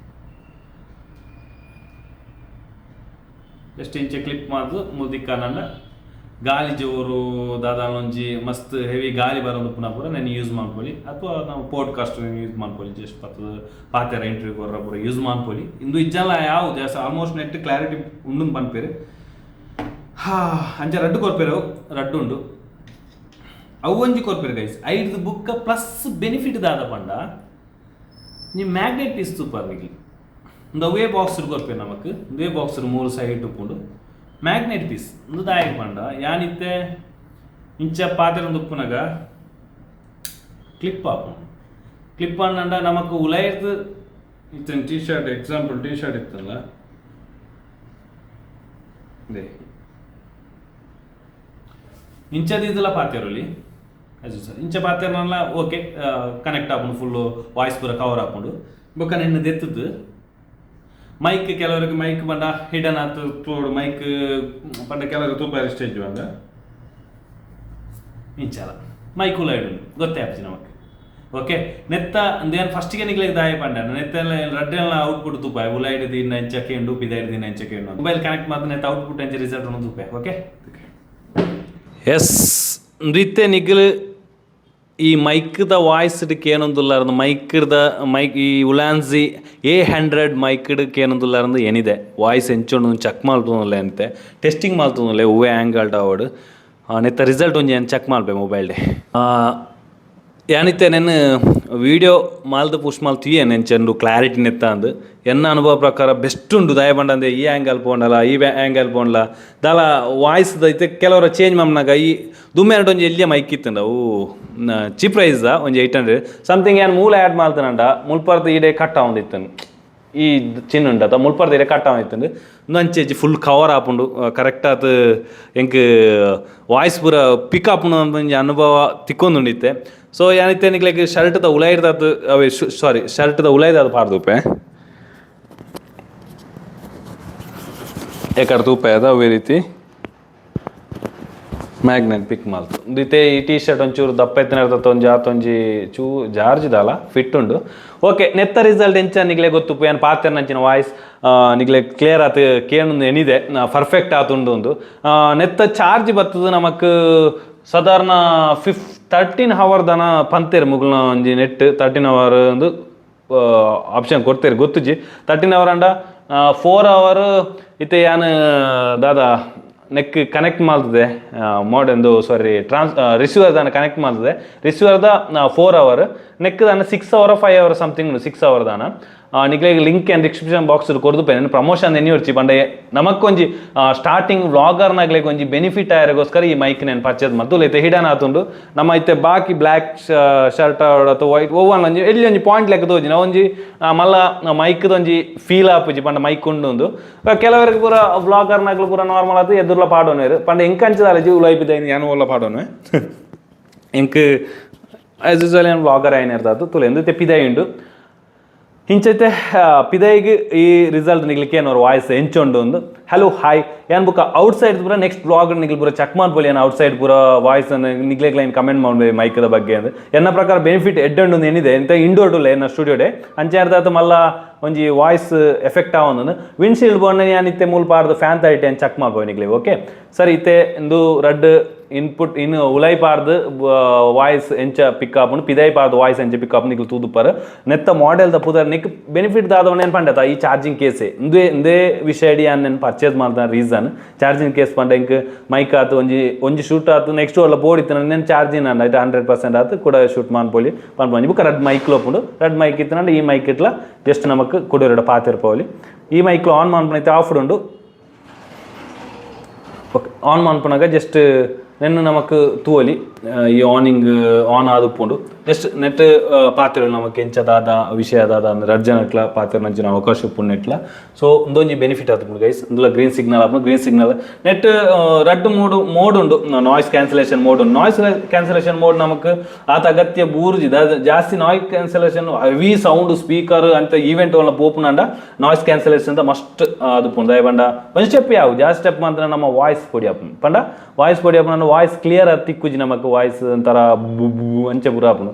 ಜಸ್ಟ್ ಇಂಚ ಕ್ಲಿಪ್ ಮಾತು ಮುದಿಕ್ಕಾನಂಡ ಗಾಲಿ ಜೋರು ದಾದಾಲೊಂಜಿ ಮಸ್ತ್ ಹೆವಿ ಗಾಲಿ ಬರೋದು ಪುನಃ ಪೂರ ನಾನು ಯೂಸ್ ಮಾಡ್ಕೊಳ್ಳಿ, ಅಥವಾ ನಾವು ಪಾಡ್ಕಾಸ್ಟ್ ಯೂಸ್ ಮಾಡ್ಕೊಳ್ಳಿ. ಜಸ್ಟ್ ಪತ್ತದ ಪಾತೆರ ಇಂಟರ್ವ್ಯೂ ಕೊರ್ರ ಪೂರ ಯೂಸ್ ಮಾಡ್ಕೊಳ್ಳಿ. ಇಂದು ಇಜ್ಜಲ್ಲ ಯಾವು ಜಾಸ್ತಿ almost net clarity ಉಂಡು ಪನ್ಪೇರು. ಹಾ, ಅಂಚ ರಡ್ಡು ಕೊರ್ಪೇರು, ರಡ್ಡು ಉಂಡು. ಅವು ಒಂಜಿ ಕೊರ್ಪೇರು ಗೈಸ್. ಐದು ಬುಕ್ಕ ಪ್ಲಸ್ ಬೆನಿಫಿಟ್ ದಾದ ಪಂಡ ನೀ magnet piece super ನಿಗ್ಲಿ. ಒಂದು ಅವೇ ಬಾಕ್ಸ್ ಕೊರ್ಪೇರು ನಮಕ್. ಒಂದೇ ಬಾಕ್ಸ್ ಮೂರು ಸೈಡ್ ಉಪ್ಪುಂಡು ಮ್ಯಾಗ್ನೆಟ್ ಪೀಸ್. ಒಂದು ದಾಯಕ ಪಂಡ ಯಾನಿತ್ತೆ ಇಂಚ ಪಾತ್ರೆ ಉಪ್ಪುನಗ ಕ್ಲಿಪ್ ಆಪುಂಡು. ಕ್ಲಿಪ್ ಆಂಡ ನಮಕ್ ಉಲೈರ್ದು ಇತ್ತ T shirt, example T shirt ಇತ್ತಲ್ಲ, they ಇಂಚದಿದ್ದಲ ಪಾತೆರೊಲಿ ಸರ್. ಇಂಚ ಪಾತೆರ್ನಲ್ಲ ಓಕೆ, ಕನೆಕ್ಟ್ ಆಪುಂಡು, ಫುಲ್ಲು ವಾಯ್ಸ್ ಪೂರ ಕವರ್ ಆಪುಂಡು. ಬೊಕ್ಕ ನಿನ್ನ ದೆತ್ತದು ಮೈಕ್, ಕೆಲವರಿಗೆ ಮೈಕ್ ಪಂಡ ಹಿಡನ್ ಆತು ತೋಡು ಮೈಕ್ ಪಂಡ ಕೆಲವರು ತೂಪಾರಿ ಸ್ಟೇಜ್ ಪಂಡ ಇಂಚಲ ಮೈಕ್ ಉಲ ಇಡುಂಡು, ಗೊತ್ತೇ ಆಪುಜಿ ನಮಕ್. ಓಕೆ, ನೆತ್ತ ಅಂದೇನು ಫಸ್ಟಿಗೆ ನಿಗ್ಲೆ ದಾಯ ಪಂಡ ನೆತ್ತ ರಡ್ಡೆಲ್ಲ ಔಟ್ಪುಟ್ ತೂಪಾಯ, ಉಲ ಹಿಡಿದು ಇನ್ನ ಇಂಚ ಕೇಂಡು, ಪಿದ ಹಿಡಿದು ಇನ್ನ ಇಂಚ ಕೇಂಡು, ಮೊಬೈಲ್ ಕನೆಕ್ಟ್ ಮಾತ್ರ ನೆತ್ತ ಔಟ್ಪುಟ್ ಎಂಚ ರಿಸಲ್ಟ್ ಉಂಡು ತೂಪಾಯ. ಓಕೆ, ಎಸ್, ಇತ್ತೆ ನಿಗ್ಲು ಈ ಮೈಕ್ದ ವಾಯ್ಸ್ಡ್ ಕೇನೊಂದುಲ್ಲಾರ್ದು, ಮೈಕ್ದ ಮೈಕ್ ಈ ಉಲಾನ್ಸಿ A100 ಮೈಕ್ಡ್ ಕೇನೊಂದುಲ್ಲಾರ್ದು ಏನಿದೆ ವಾಯ್ಸ್ ಎಂಚೊಂಡು ಚೆಕ್ ಮಲ್ತೊಂದುಲ್ಲೆ ಅಂತೆ ಟೆಸ್ಟಿಂಗ್ ಮಲ್ತೊಂದುಲ್ಲೆ. ಹೂವೆ ಆ್ಯಂಗಲ್ಡ್ ಆವಡ್ ನೆತ್ತ ರಿಸಲ್ಟ್ ಒಂಜಿ ಏನು ಚೆಕ್ ಮಲ್ಪೆ ಮೊಬೈಲ್ಡೆ. ಯಾನಿತ್ತೆ ನೆನ್ ವೀಡಿಯೋ ಮಾಲ್ದ ಪುಷ್ ಮಲ್ತು ಎಂಚಂಡು ಕ್ಲಾರಿಟಿ ನೆತ್ತ ಅಂದ್ ಎನ್ನ ಅನುಭವ ಪ್ರಕಾರ ಬೆಸ್ಟ್ ಉಂಡು. ದಾಯ ಪಂಡ ಈ ಆ್ಯಂಗಲ್ ಪೋಂಡಲ, ಈ ಆ್ಯಂಗಲ್ ಪೋಂಡಲ ದಾಲ ವಾಯ್ಸ್ ಐತೆ. ಕೆಲವರ ಚೇಂಜ್ ಮಮ್ನಾಗ ಈ ದುಮ್ಮೆರಡು ಒಂಜಿ ಎಲ್ಲಿಯ ಮೈಕ್ ಇತ್ತಂಡ, ಅವು ಚೀಪ್ ಪ್ರೈಸ್ ಒಂಜಿ 800 ಸಮಥಿಂಗ್. ಏನು ಮೂಲ ಆ್ಯಡ್ ಮಾಲ್ತನಂಡ ಮುಲ್ಪರ್ದ ಈಡೆ ಕಟ್ ಆವೊಂದಿತ್ತನು. ಈ ಚಿನ್ನ ಉಂಡತ ಮುಲ್ಪರ್ದ ಈಡೆ ಕಟ್ ಆವೊಂದಿತ್ತಂಡು. ಅಂಚೆಜಿ ಫುಲ್ ಕವರ್ ಆಪುಂಡು, ಕರೆಕ್ಟ್ ಆತ್ ಎಂಕ್ ವಾಯ್ಸ್ ಪೂರ ಪಿಕ್ ಆಪುಂಡು ಒಂಜಿ ಅನುಭವ ತಿಕ್ಕೊಂದುಂಡಿತ್ತೆ. ಸೊ ಯಾನಿತ್ತೆ ನಿಕ್ಲೆಗ್ ಶರ್ಟ್ದ ಉಲೈರ್ದಾತ್ ಅವೇ ಸಾರಿ ಶರ್ಟ್ದ ಉಲೈದಾದ್ ಪಾಡ್ದುಪೆ ಎಕಡೆ ತೂಪೆ ಅದ. ಅವೇ ರೀತಿ ಮ್ಯಾಗ್ನೆಟ್ ಪಿಕ್ ಮಲ್ತು ಇತ್ತೆ ಈ ಟೀ ಶರ್ಟ್ ಒಂಚೂರು ದಪ್ಪ ಎತ್ತಿನ ಒಂಜಿ ಆತೊಂಜಿ ಚೂ ಜಾರ್ಜ್ ದಾಲ ಫಿಟ್ ಉಂಡು. ಓಕೆ, ನೆತ್ತ ರಿಸಲ್ಟ್ ಎಂಚ ನಿಗ್ಲೆ ಗೊತ್ತುಪ್ಪು. ಏನು ಪಾತೆರ್ನಂಚಿನ ವಾಯ್ಸ್ ನಿಗ್ಲೆ ಕ್ಲಿಯರ್ ಆತು ಕೇಣುಂದು ಏನಿದೆ ಪರ್ಫೆಕ್ಟ್ ಆತುಂಡು. ಒಂದು ನೆತ್ತ ಚಾರ್ಜ್ ಬರ್ತದೆ ನಮಕ್ ಸಾಧಾರಣ 13 ಅವರ್ ದನ ಪಂತೇರು. ಮುಗುಲ್ನ ಒಂಜಿ ನೆಟ್ 13 ಅವರ್ ಒಂದು ಆಪ್ಷನ್ ಕೊಡ್ತೇರು, ಗೊತ್ತುಜಿ. 13 ಅವರ್ ಅಂಡ 4 ಅವರ್ ಇತ್ತೆ ಯಾನ್ ದಾದಾ ನೆಕ್ ಕನೆಕ್ಟ್ ಮಾಡ್ತದೆ ಮೋಡ್ ಎಂದು ಸಾರಿ ಟ್ರಾನ್ಸ್ ರಿಸೀವರ್ ದಾನ ಕನೆಕ್ಟ್ ಮಾಡ್ತದೆ. ರಿಸೀವರ್ದ 4 ಅವರ್, ನೆಕ್ ದಾನ 6 hour 5 hour something, 6 hour ದಾನ. ನಿಕ್ಲೆಗ್ link and description box ಕೊರ್ದು ಪೆನ್ ಪ್ರಮೋಷನ್ ಎನ್ನಿ ಹೊರ್ಚಿ ಪಂಡ ನಮಕ್ಕೊಂಜಿ ಸ್ಟಾರ್ಟಿಂಗ್ ವ್ಲಾಗರ್ನಾಗ್ಲೆಗ್ ಒಂಜಿ ಬೆನಿಫಿಟ್ ಆಯರೆಗೋಸ್ಕರ ಈ ಮೈಕ್ నేను ಪರ್ಚೇಸ್ ಮಲ್ತು. ಇತ್ತೆ ಹಿಡನ್ ಆತುಂಡು. ನಮ್ಮ ಇತ್ತೆ ಬಾಕಿ ಬ್ಲ್ಯಾಕ್ ಶರ್ಟ್ ಅಥವಾ ವೈಟ್ ಒವ್ವನ್ ಒಂಜಿ ಎಲ್ಲಿ ಒಂಜಿ ಪಾಯಿಂಟ್ ಲೆಕ್ಕ ತೋಜಿನ ಒಂಜಿ ಮಲ್ಲ ಮೈಕ್ದ ಒಂಜಿ ಫೀಲ್ ಆಪುಜಿ ಪಂಡ ಮೈಕ್ ಉಂಡು ಉಂದು. ಕೆಲವರಿಗೆ ಪೂರ ವ್ಲಾಗರ್ನಾಗ್ಲು ಪೂರ ನಾರ್ಮಲ್ ಆತು ಎದುರ್ಲ ಪಾಡೋನೇರು ಪಂಡ ಎಂಕಂಚದಾಲಜಿ ಉಲೈಪಿದ ಯಾನು ಒಲ್ಲ ಪಾಡೋನು. ಎಂಕ್ ಆಸ್ ಯೂಸ್ವಲ್ ಏನು ವ್ಲಾಗರ್ ಆಯ್ನಿರ್ತಾತು ತುಲೆ ಎಂದು ಇತ್ತೆ ಪಿದಾಯಿ ಉಂಡು. ಇಂಚೈತೆ ಪಿದೈಗ್ ಈ ರಿಸಲ್ಟ್ ನಿಗ್ಲಿಕ್ಕೆ ಏನೋರು ವಾಯ್ಸ್ ಎಂಚೊಂಡು ಒಂದು. ಹಲೋ ಹಾಯ್ ಏನ್ ಬುಕ್ಕ ಔಟ್ ಸೈಡ್ ಪೂರ ನೆಕ್ಸ್ಟ್ ಬ್ಲಾಗ್ ನಿಗ್ಲಿ ಪೂರ ಚೆಕ್ ಮಾಡ್ಬೋದು. ಏನು ಔಟ್ ಸೈಡ್ ಪೂರ ವಾಯ್ಸ್ ನಿಗ್ಲೆಗ್ ಲೈನ್ ಕಮೆಂಟ್ ಮಾಡ್ಬೋದು ಮೈಕದ ಬಗ್ಗೆ ಅಂದ್ರೆ. ಎನ್ನ ಪ್ರಕಾರ ಬೆನಿಫಿಟ್ ಎಡ್ಡಂಡು ಏನಿದೆ ಎಂತ ಇಂಡೋರ್ ಟುಲ್ಲ ಎನ್ನ ಸ್ಟುಡಿಯೋಡೆ ಅಂಚೆ ಅರ್ಧ ಮಲ್ಲ ಒಂಜಿ ವಾಯ್ಸ್ ಎಫೆಕ್ಟ್ ಆವೊಂದು. ವಿಂಡ್ ಶೀಲ್ಡ್ ಬೋರ್ಡ್ ಯಾನ್ ಇತ್ತೆ ಮೂಲ ಪಾಡ್ದು ಫ್ಯಾನ್ ತೈಟೆ ಚೆಕ್ ಮಾಡ್ಬೋದು ನಿಗ್ಲಿ. ಓಕೆ ಸರಿ, ಇತ್ತೆ ಇಂದು ರಡ್ಡ್ ಇನ್ಪುಟ್ ಇನ್ನು ಉಲೈ ಪಾರ್ದು ವಾಯ್ಸ್ ಎಂಚ ಪಿಕ್ ಆಪುಂಡು, ಪಿದೈ ಪಾರ್ದು ವಾಯ್ಸ್ ಎಂಚ ಪಿಕ್ ಆಪುಂಡು ನಿಕ್ಲು ತೂದುಪ್ಪರ್. ನೆತ್ತ ಮಾಡೆಲ್ ದ ಪುದರ್ ನಿಕ್ ಬೆನಿಫಿಟ್ ದಾದವನ ಏನು ಪಂಡತ ಈ ಚಾರ್ಜಿಂಗ್ ಕೇಸೆ ಇಂದೇ ಇಂದೇ ವಿಷಯ ಯಾನ್ ನೆನ್ ಪರ್ಚೇಸ್ ಮಾಡ್ದ reason. Charging case ಪಂಡ ಎಂಕ್ ಮೈಕ್ ಆತು ಒಂಜಿ ಒಂಜಿ ಶೂಟ್ ಆತು ನೆಕ್ಸ್ಟ್ ಒಲ್ಲ ಬೋರ್ಡ್ ಇತ್ತು ನೆನ್ ಚಾರ್ಜಿಂಗ್ ಅಂಡ ಐಟ್ 100% ಆತು ಕೂಡ ಶೂಟ್ ಮಾನ್ಪೊಲಿ ಪನ್ಪೊಂಜಿ. ಬುಕ್ಕ ರಡ್ ಮೈಕ್ ಲೋಪುಂಡು. ರಡ್ ಮೈಕ್ ಇತ್ತು ಈ ಮೈಕ್ ಇಟ್ಲ ಜಸ್ಟ್ ನಮಕ್ ಕುಡಿಯೋಡ ಪಾತಿರ್ಪೋಲಿ. ಈ ಮೈಕ್ಲು ಆನ್ ಮಾನ್ಪುನೈತೆ ಆಫ್ ಉಂಡು. ಓಕೆ, ಆನ್ ಮನ್ಪುನಗ ಜಸ್ಟ್ ನೆನ್ನು ನಮಕ್ ತೂವೊಲಿ. ಈ ಆನಿಂಗ್ ಆನ್ ಆದುಪ್ಪುಂಡು. ಜಸ್ಟ್ ನೆಟ್ ಪಾತೆರ ನಮಕ್ ಎಂಚ ದಾದ ವಿಷಯ ದಾದ ಅಂದ್ರೆ ರಡ್ಡ್ ಜನಕ್ಲ ಪಾತೆರ್ನಂಚಿನ ಅವಕಾಶ ಉಪ್ಪುಂಡು ನೆಟ್ಲ. ಸೊ ಉಂದೊಂಜಿ ಬೆನಿಫಿಟ್ ಆತುಂಡು ಗೈಸ್. ಇಂದುಲ ಗ್ರೀನ್ ಸಿಗ್ನಲ್ ಆಪುಂಡು. Green signal net ರಡ್ಡ್ ಮೋಡ್ ಮೋಡ್ ಉಂಡು. Noise cancellation mode ಉಂಡು. Noise cancellation mode ನಮಕ್ ಆತ ಅಗತ್ಯ ಬೂರುಜಿ. ಜಾಸ್ತಿ noise cancellation heavy sound speaker ಅಂತ ಈವೆಂಟ್ ಒಲ್ಲ ಪೋಪುನಂಡ noise cancellation must ಅದು ದಾಯ ಪಂಡ ಒಂಜಿ ಸ್ಟೆಪ್ ಯಾವು ಜಾಸ್ತಿ ಸ್ಟೆಪ್ ಮಾತ್ರ ನಮ್ಮ ವಾಯ್ಸ್ ಪೊಡಿ ಆಪುಂಡು. ಪಂಡ ವಾಯ್ಸ್ ಪೊಡಿ ಆಪುಂಡು. Voice clear ಆದ್ ತಿಕ್ಕುಜಿ ನಮಕ್. ವಾಯ್ಸ್ ಒಂಥರ ಬು ಬು ಅಂಚೆ ಪೂರ ಆಪುಂಡು.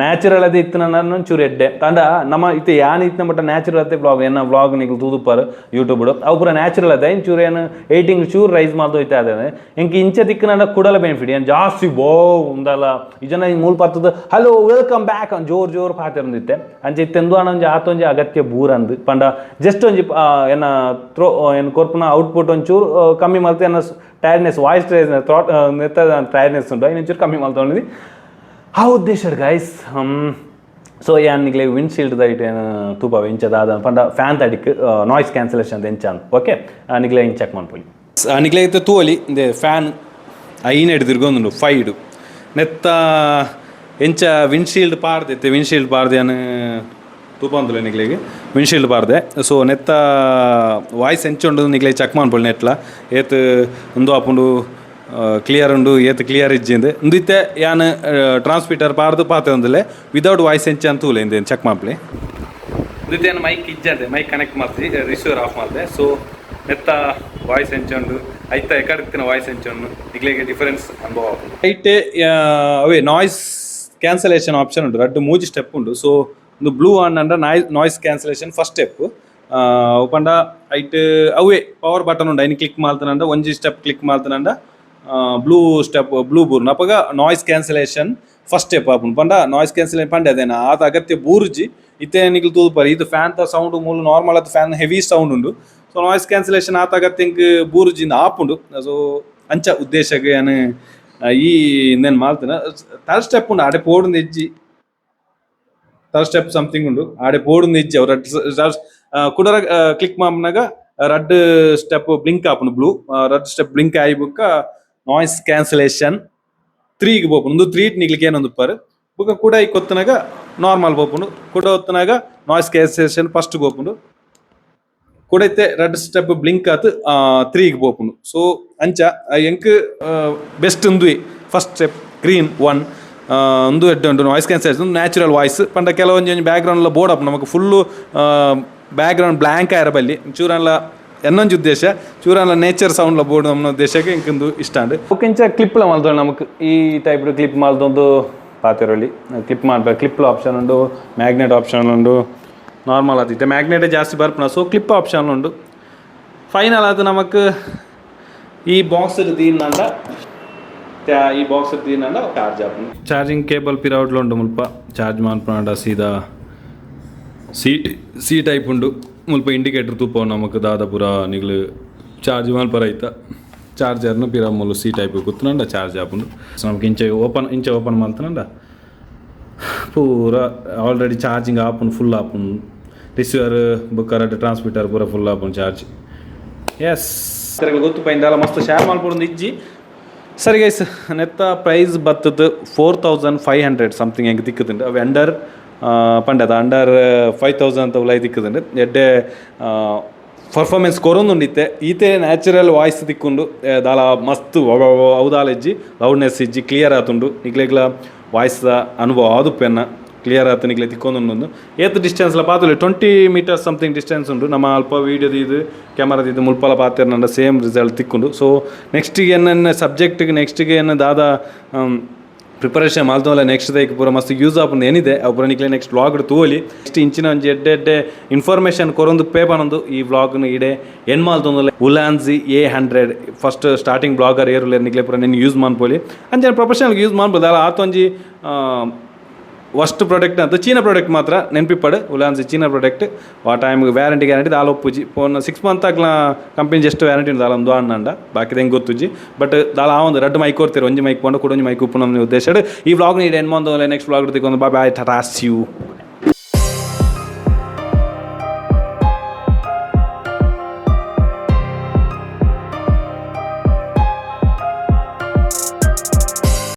ನ್ಯಾಚುರಲ್ ಅದೇ ಇತ್ತಿನ ಚೂರು ಎಡ್ಡೆ. ತಾಂಡ ನಮ್ಮ ಇತ್ತೆ ಯಾನ್ ಇತ್ತಿನ ಮಟ್ಟ ನ್ಯಾಚುರಲ್ ಅತ್ತೆ ವ್ಲಾಗ್, ಎನ್ನ ವ್ಲಾಗ್ ನಿಕ್ಲು ತೂದುಪ್ಪಾರು ಯೂಟ್ಯೂಬ್, ಅವು ಪೂರ ನ್ಯಾಚುರಲ್ ಅದೇ. ಚೂರು ಏನು ಎಡಿಟಿಂಗ್ ಚೂರು ರೈಸ್ ಮಾಲ್ತು ಹೋಯ್ತಾ ಅದೇ. ಎಂಕ್ ಇಂಚ ತಿಕ್ಕನ ಕುಡಲ ಬೆನಿಫಿಟ್. ಏನು ಜಾಸ್ತಿ ಬೋ ಉಂದಲ್ಲ ಈ ಜನ ಮೂಲ ಪತ್ತದ "hello, welcome back" ಅವ್ನು ಜೋರು ಜೋರು ಪಾತೆರೊಂದಿತ್ತೆ. ಅಂಚ ಇತ್ತೆಂದು ಅಣ್ಣ ಒಂಜಿ ಆತೊಂಜಿ ಅಗತ್ಯ ಬೂರಂದು ಪಂಡ ಜಸ್ಟ್ ಒಂಜಿ ಎನ್ನ ಥ್ರೋ ಏನು ಕೊರ್ಪುನ ಔಟ್ಪುಟ್ ಒಂಚೂರು ಕಮ್ಮಿ ಮಲ್ತು. ಎನ್ನ tiredness, voice throat ನೆತ್ತ ಟೈರ್ಡ್ನೆಸ್ ಉಂಟು, ಐನ್ ಒಂಚೂರು ಕಮ್ಮಿ ಮಲ್ತೊಂಡಿದ್ದು ಆ ಉದ್ದೇಶ ಗೈಸ್. ಸೊ ಯಾನ್ ನಿಕ್ಲೆ ವಿಂಡ್ ಶೀಲ್ಡ್ ದೈಟ್ ಏನು ತೂಪಾವೆ, ಇಂಚ ದಾದ ಪಂಡ ಫ್ಯಾನ್ ತಡಿಕ್ ನಾಯ್ಸ್ ಕ್ಯಾನ್ಸಲೇಷನ್ ಎಂಚ. ಓಕೆ, ನಿಕ್ಲೆ ಇಂಚ್ ಚೆಕ್ ಮನ್ಪೊಲಿ. ನಿಕ್ಲೆ ಇತ್ತೆ ತೂವಲಿ, ಇಂದೆ ಫ್ಯಾನ್ ಐನ್ ಎಡ್ ತಿರ್ಗೊಂದುಂಡು ಫೈಡ್. ನೆತ್ತ ಎಂಚ ವಿಂಡ್ ಶೀಲ್ಡ್ ಪಾಡ್ದೈತೆ, ವಿಂಡ್ ಶೀಲ್ಡ್ ಪಾಡ್ದೆ ಯಾನ್ ತೂಪಂದುಲೆ ನಿಕ್ಲೆಗ್. ವಿಂಡ್ ಶೀಲ್ಡ್ ಪಾಡ್ದೆ. ಸೊ ನೆತ್ತ ವಾಯ್ಸ್ ಎಂಚ ಉಂಡು ನಿಕ್ಲೆ ಚೆಕ್ ಮನ್ಪೊಲಿ. ನೆಟ್ಲ ಏತ್ ಉಂದು ಆಪುಂಡು, ಕ್ಲಿಯರ್ ಉಂಡು, ಏತ್ ಕ್ಲಿಯರ್ ಇಜ್ಜಿಂದು. ಉಂದು ಇತ್ತೆ ಯಾನ್ ಟ್ರಾನ್ಸ್ಮಿಟರ್ ಪಾಡ್ದು ಪಾತೆ ಉಂದುಲೆ. ವಿದೌಟ್ ವಾಯ್ಸ್ ಎಂಚ ಅಂತ ತೂಲೆ, ಇಂದೇನು ಚೆಕ್ ಮನ್ಪುಲೆ. ಇಂದಿತ್ತೆ ಯಾನ್ ಮೈಕ್ ಇಜ್ಜಂದೆ ಮೈಕ್ ಕನೆಕ್ಟ್ ಮಲ್ತಿ, ರಿಸೀವರ್ ಆಫ್ ಮಲ್ತೆ. ಸೊ ನೆತ್ತ ವಾಯ್ಸ್ ಎಂಚ ಉಂಡು, ಐತ ಎಕಡ್ತಿನ ವಾಯ್ಸ್ ಎಂಚ ಉಂಡು, ನಿಕ್ಲೆಗ್ ಡಿಫರೆನ್ಸ್ ಅನುಭವ ಆಪುಂಡು. ಐಟೆ ಅವೇ noise cancellation option ಉಂಟು, ರಡ್ಡು ಮೂಜಿ ಸ್ಟೆಪ್ ಉಂಡು. ಸೊ ಒಂದು ಬ್ಲೂ ಆನ್ ಅಂಡ noise cancellation first step ಪಂಡ ಐಟ್ ಅವೇ ಪವರ್ ಬಟನ್ ಉಂಡು. ಐನ್ ಕ್ಲಿಕ್ ಮಾಲ್ತನಂಡ, ಒಂಜಿ ಸ್ಟೆಪ್ ಕ್ಲಿಕ್ ಮಾಲ್ತನಂಡ blue step blue ಬೂರ್ನ. ಅಪಗ noise cancellation first step ಆಪುಂಡು. ಪಂಡ ನಾಯ್ಸ್ ಕ್ಯಾನ್ಸಲೇಷನ್ ಪಂಡ ಅದೇನ ಆತ ಅಗತ್ಯ ಬೂರ್ಜಿ. ಇತ್ತೆ ನಿಕ್ಲು ತೂಪರ್, ಇದು ಫ್ಯಾನ್ ತ ಸೌಂಡ್ ಮೂಲು ನಾರ್ಮಲ್ ಆತ್ fan heavy sound ಉಂಡು. So noise cancellation ಆತ ಅಗತ್ಯ ಇಂಕ್ ಬೂರ್ಜಿಂದ ಆಪುಂಡು. ಸೊ ಅಂಚ ಉದ್ದೇಶಕ್ಕೆ ಯಾನ್ ಈ ಇಂದೇನ್ ಮಾಲ್ತನ. ಥರ್ಡ್ ಸ್ಟೆಪ್ ಉಂಡು, ಆಡೆ ಪೋಡುಂದು ಇಜ್ಜಿ. Third step something ಉಂಡು, ಆಡೆ ಪೋಡುಂದು ಇಜ್ಜಿ. ಅವ್ರ ಕುಡರ ಕ್ಲಿಕ್ ಮಾಪ್ನಾಗ ರಡ್ಡ್ ಸ್ಟೆಪ್ ಬ್ಲಿಂಕ್ ಆಪುಂಡು ಬ್ಲೂ. ರಡ್ಡ್ ಸ್ಟೆಪ್ ಬ್ಲಿಂಕ್ ಆಯಿ ಬುಕ್ಕ ನಾಯ್ಸ್ ಕ್ಯಾನ್ಸಲೇಷನ್ ತ್ರೀಗೆ ಪೋಪುಂಡು. ಒಂದು ತ್ರೀ ನಿಕ್ಲಿಗೆ ಏನೊಂದು ಬುಕ್ಕ ಕೂಡ ಈ ಕೊತ್ತನಾಗ ನಾರ್ಮಲ್ ಪೋಪುಂಡು. ಕೂಡ ಹೊತ್ತನಾಗ noise cancellation first ಪೋಪುಂಡು. ಕೂಡ ಇತ್ತೆ ರಡ್ಡ್ ಸ್ಟೆಪ್ ಬ್ಲಿಂಕ್ ಆತು ತ್ರೀಗೆ ಪೋಪುಂಡು. ಸೊ ಅಂಚ ಎಂಕ್ best ಉಂದುವೆ. First step green one ಉಂದು ಎಡ್ಡೆ ಉಂಟು. Noise cancellation natural voice ಪಂಡ ಕೆಲವೊಂಜಿ ಒಂಜಿ back ground board ಆಪುಂಡು ನಮಕ್. Full back ground blank ಆಯರ ಬಲ್ಲಿ ಚೂರನ್ಲ ಎನ್ನೊಂಜಿ ಉದ್ದೇಶ ಚೂರನ್ಲ ನೇಚರ್ ಸೌಂಡ್ಲ ಬೋರ್ಡ್ ನಮ್ಮ ಉದ್ದೇಶಕ್ಕೆ ಇಂಕೊಂದು ಇಷ್ಟ ಅಂಡ್. ಇಂಚ ಕ್ಲಿಪ್ಲ ಮಲ್ತೊಂಡು ನಮಕ್ ಈ ಟೈಪ್ ಕ್ಲಿಪ್ ಮಲ್ತೊಂದು ಪಾತೆರೊಲಿ. ಕ್ಲಿಪ್ ಮಾಡ್ಬೇಕು, ಕ್ಲಿಪ್ ಆಪ್ಷನ್ ಉಂಡು, ಮ್ಯಾಗ್ನೆಟ್ ಆಪ್ಷನ್ ಉಂಡು. ನಾರ್ಮಲ್ ಆತಿತ್ತೆ ಮ್ಯಾಗ್ನೆಟ್ ಜಾಸ್ತಿ ಬರ್ಪುನ. So clip option ಉಂಡು. ಫೈನಲ್ ಅದು ನಮಕ್ ಈ ಬಾಕ್ಸ್ ದೀನಂಡ, ಈ ಬಾಕ್ಸ್ ದೀನಂಡ ಚಾರ್ಜ್ ಆಪುಂಡು. ಚಾರ್ಜಿಂಗ್ ಕೇಬಲ್ ಪಿರೌಟ್ಲ ಉಂಡು. ಮುಲ್ಪ ಚಾರ್ಜ್ ಮನ್ಪುನಂಡ ಸೀದಾ C C type ಉಂಡು. ಮುಲ್ಪ ಇಂಡಿಕೇಟರ್ ತೂಪ ನಮಕ್ ದಾದ ಪೂರ ನಿಗ್ಲು ಚಾರ್ಜ್ ಮನ್ಪರ ಐತ. ಚಾರ್ಜರ್ನು ಪಿರ ಮೂಲು ಸಿ ಟೈಪ್ ಕುತ್ತುನಂಡ ಚಾರ್ಜ್ ಆಪುಂಡು. ಸೊ ನಮಕ್ ಇಂಚ ಓಪನ್, ಇಂಚ ಓಪನ್ ಮಲ್ತನಂಡ ಪೂರ ಆಲ್ರೆಡಿ ಚಾರ್ಜಿಂಗ್ ಆಪುಂಡು, ಫುಲ್ ಆಪುಂಡು. ರಿಸೀವರ್ ಬೊಕ್ಕ ರಡ್ಡ್ ಟ್ರಾನ್ಸ್ಮಿಟರ್ ಪೂರ ಫುಲ್ ಆಪುಂಡು ಚಾರ್ಜ್. ಎಸ್, ಗೊತ್ತು ಪೈಂದಾಲ ಮಸ್ತ್ ಶೇರ್ ಮಲ್ಪೊಡೊಂದು ಇಜ್ಜಿ. ಸರಿ ಗೈಸ್, ನೆತ್ತ ಪ್ರೈಸ್ ಬತ್ತದ 4500 ಸಮಥಿಂಗ್ ಹೆಂಗೆ ತಿಕ್ಕುದುಂಡು. ಅವು ಅಂಡರ್ ಪಂಡದ ಅಂಡರ್ 5000 ಉಲಾಯಿ ತಿಕ್ಕುದುಂಡು. ಎಡ್ಡೆ ಪರ್ಫಾರ್ಮೆನ್ಸ್ ಕೊರೊಂದುಂಡು. ಇತ್ತೆ ಈತೆ ನ್ಯಾಚುರಲ್ ವಾಯ್ಸ್ ತಿಕ್ಕುಂಡು. ದಾಲ ಮಸ್ತ್ ಅವು ಇಜ್ಜಿ, ಲೌಡ್ನೆಸ್ ಇಜ್ಜಿ, ಕ್ಲಿಯರ್ ಆತುಂಡು. ನಿಕ್ಲೆಗ್ಲ ವಾಯ್ಸ್ ಅನುಭವ ಆದುಪ್ಪೆನ್ನ ಕ್ಲಿಯರ್ ಆತು ನಿಕ್ಲೆ ತಿಕ್ಕೊಂದುಂಡು. ಏತ್ ಡಿಸ್ಟೆನ್ಸ್ಲ ಪಾತೊಲಿ, 20 metre something distance ಉಂಡು. ನಮ್ಮ ಅಲ್ಪ ವೀಡಿಯೋ ದೀದು, ಕ್ಯಾಮರಾ ದೀದು ಮುಲ್ಪಲ ಪಾತೆರ್ನಂಡ ಸೇಮ್ ರಿಸಲ್ಟ್ ತಿಕ್ಕುಂಡು. ಸೊ ನೆಕ್ಸ್ಟಿಗೆ ಎನ್ನ ಸಬ್ಜೆಕ್ಟ್ಗೆ ನೆಕ್ಸ್ಟಿಗೆ ಎನ್ನ ದಾದ ಪ್ರಿಪರೇಷನ್ ಮಲ್ತೊಂದುಲ್ಲ, ನೆಕ್ಸ್ಟ್ ದೈಕ್ ಪೂರ ಮಸ್ತ್ ಯೂಸ್ ಆಪುಂಡು ಏನಿದೆ ಅವು ಪೂರ ನಿಕ್ಲೆ ನೆಕ್ಸ್ಟ್ ವ್ಲಾಗ್ ತೂವೊಲಿ. ನೆಕ್ಸ್ಟ್ ಇಂಚಿನ ಒಂಜಿ ಎಡ್ಡೆ ಎಡ್ಡೆ ಇನ್ಫಾರ್ಮೇಷನ್ ಕೊರೊಂದು ಪೇ ಪನೊಂದು ಈ ವ್ಲಾಗ್ನು ಇಡೆ ಎನ್ ಮಲ್ತೊಂದುಲ್ಲೆ. ಉಲಾನ್ಜಿ A100 first starting blogger ಏರುಲ್ಲೆರ್ ನಿಕ್ಲೆ ಪೂರ ನೆನ್ ಯೂಸ್ ಮನ್ಪೊಲಿ. ಅಂಚನೆ ಪ್ರೊಫೆಷನಲ್ ಯೂಸ್ ಮನ್ಪೊಲಿ ಅಲ್ಲ. ಆತೊಂಜಿ ವರ್ಸ್ಟ್ ಪ್ರಾಡಕ್ಟ್ ಅಂತ ಚೀನಾ ಪ್ರಾಡಕ್ಟ್ ಮಾತ್ರ ನೆನಪಿಪ್ಪಡು. ಉಲಾನ್ಸಿ ಚೀನಾ ಪ್ರಾಡಕ್ಟ್. ಆ time warranty guarantee ದಾಲ ಒಪ್ಪುಜಿ. ಫೋನ್ 6 ಮಂತ್ ಆಗ್ಲ company just warranty ದಾಲ ಒಂದು ಅಣ್ಣಂಡ, ಬಾಕಿದ ಹೆಂಗೆ ಗೊತ್ತುಜಿ. ಬಟ್ ದಾಲ ಆ ಒಂದು ರಡ್ಡು ಮೈಕ್ ಕೊಡ್ತೀರಿ. ಒಂಜಿ ಮೈಕ್ ಪಂಡ ಕೂಡ ಒಂಜಿ ಮೈಕ್ ಉಪ್ಪು ನಮ್ಮ ಉದ್ದೇಶ. ಈ ವ್ಲಾಗ್ ನೀಡಿ ಎನ್ ಮಂದು ನೆಕ್ಸ್ಟ್ ವ್ಲಾಗ್ ತಿಕ್ಕೊಂಡು. Bye bye, tata, see you.